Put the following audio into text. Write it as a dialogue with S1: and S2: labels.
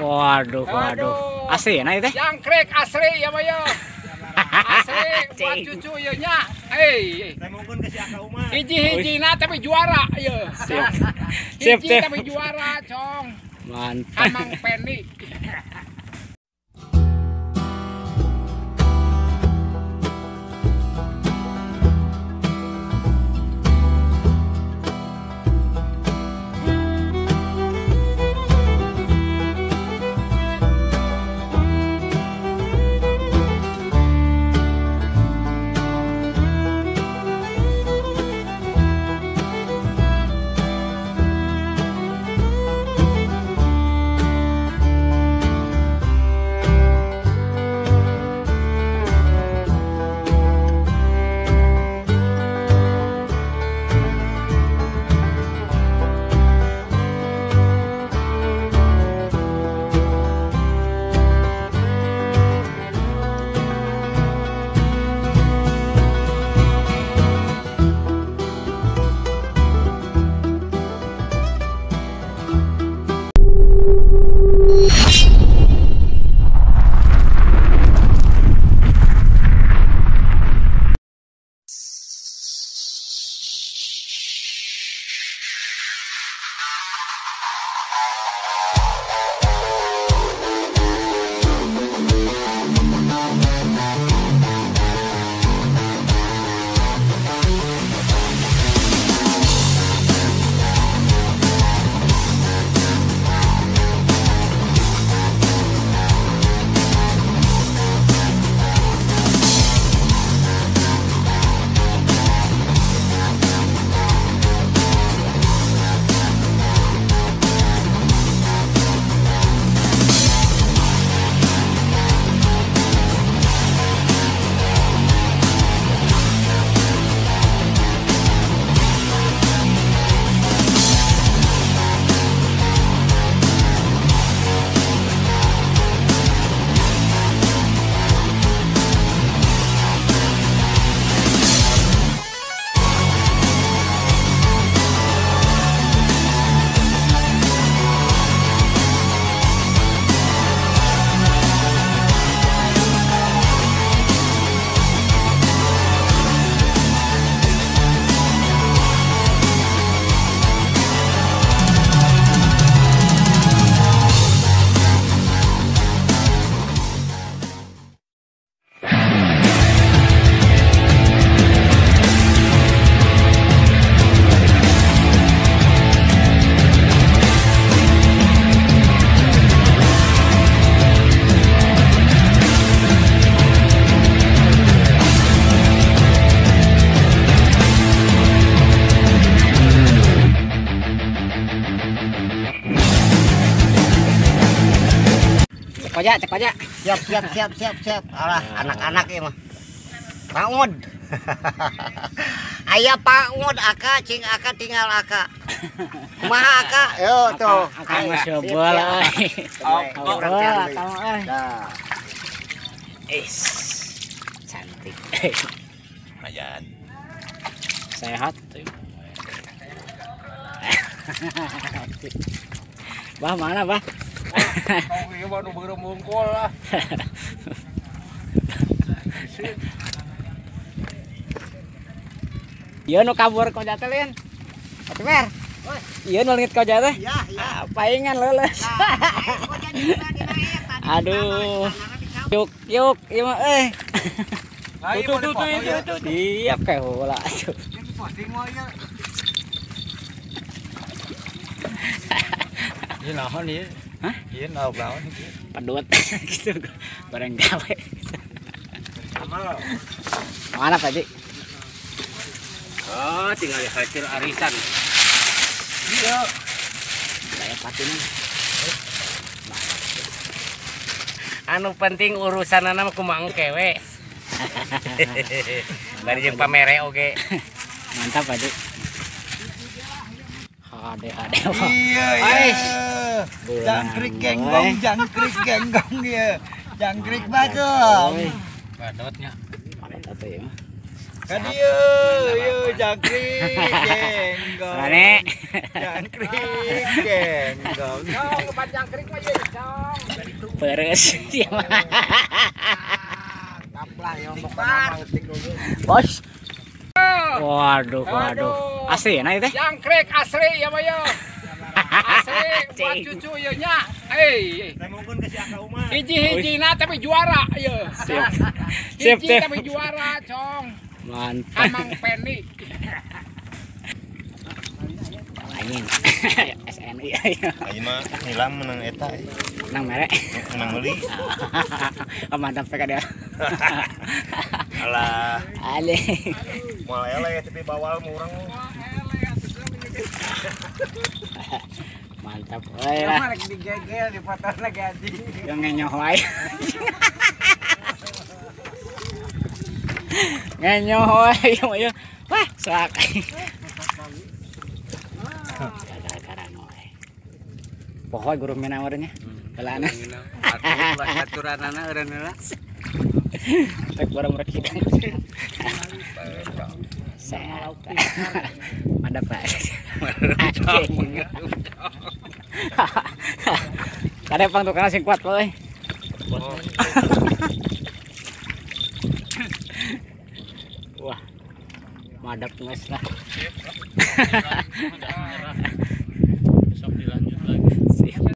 S1: Waduh, waduh. Asli ya nah itu?
S2: Jangkrik asli ya mah ya. Asli buat cucu ieu nya. Hei.
S3: Temungkeun ke si Aka Umar.
S2: Hiji-hijina tapi juara ieu.
S1: Sip. Sip,
S2: hiji tapi juara, Cong.
S1: Mantap.
S2: Amang Pendi.
S1: Cek aja.
S4: Siap, siap, siap, siap, siap. Alah, anak-anak ya mah. Paud. Ayah paud aka, cing aka tinggal aka. Kumaha aka? Yo tuh.
S1: Aka mah sebeul euy. Is. Cantik.
S3: Lumayan.
S1: Sehat tuh. Bah mana, Bah?
S2: Oh, iya mah nu beureum bungkul lah.
S1: Ieu nu kabur koja teh lin. Atuh mer. Ieu nu leungit koja teh.
S4: Iya, iya.
S1: Paingan leuleus. Aduh. Yuk, yuk, ieu mah euy.
S2: Tuh tuh tuh itu.
S1: Siap kayak heula.
S3: Ieu naon ieu?
S1: Hah?
S3: Ieu lauk naon ieu?
S1: Pedut gitu bareng gawe. Mana Pak Ji?
S2: Oh, tinggal hasil arisan. Iya.
S1: Saya patin.
S2: Anu penting urusanana mah kumaha engke we. Bari jeung pamere oge.
S1: Mantap Pak Ji. Ade ade.
S3: Iya iya. Jangkrik genggong ya. Jangkrik bagong.
S2: Badotnya.
S1: Mantap ya.
S3: Ka dieu ieu jangkrik genggong.
S1: Rane.
S3: Jangkrik genggong.
S2: Cong, obat jangkrik mah ieu, Cong.
S1: Peres sia mah.
S4: Kaplah ya pokona mah eutik oge.
S1: Bos. Waduh, waduh. Asli ya nah teh?
S2: Jangkrik asli ya mah yo. Asli buat cucu ieu nya. Hei.
S3: Temungkeun ke si Aka Umar.
S2: Hiji-hijina tapi juara ieu.
S1: Sip. Sip,
S2: Hiji
S1: sip.
S2: tapi juara, Cong.
S1: Mantap.
S2: Amang Peni.
S1: Anjing. SNI.
S5: Ayeuna mah nilam menang eta.
S1: Menang mere.
S5: Menang meuli.
S1: Oh, mantap PK dia.
S5: Alah.
S1: Ale.
S5: Moal eleh tapi bawal mah urang.
S1: Mantap euy lah.
S4: Rek digegel dipotong lagi anjing.
S1: Yang ngenyoh wae. Ngenyoh wae ieu. Wah, selak. Gara-gara wae. Poho guru mina warnya. Heulana.
S4: Aturanana eureun heula.
S1: Tek bareng rek hidang. Sehat. Mantap, Pak. Kade pang tukang sing kuat euy. Wah. Madap geus lah.
S6: Besok dilanjut lagi.
S1: Siap.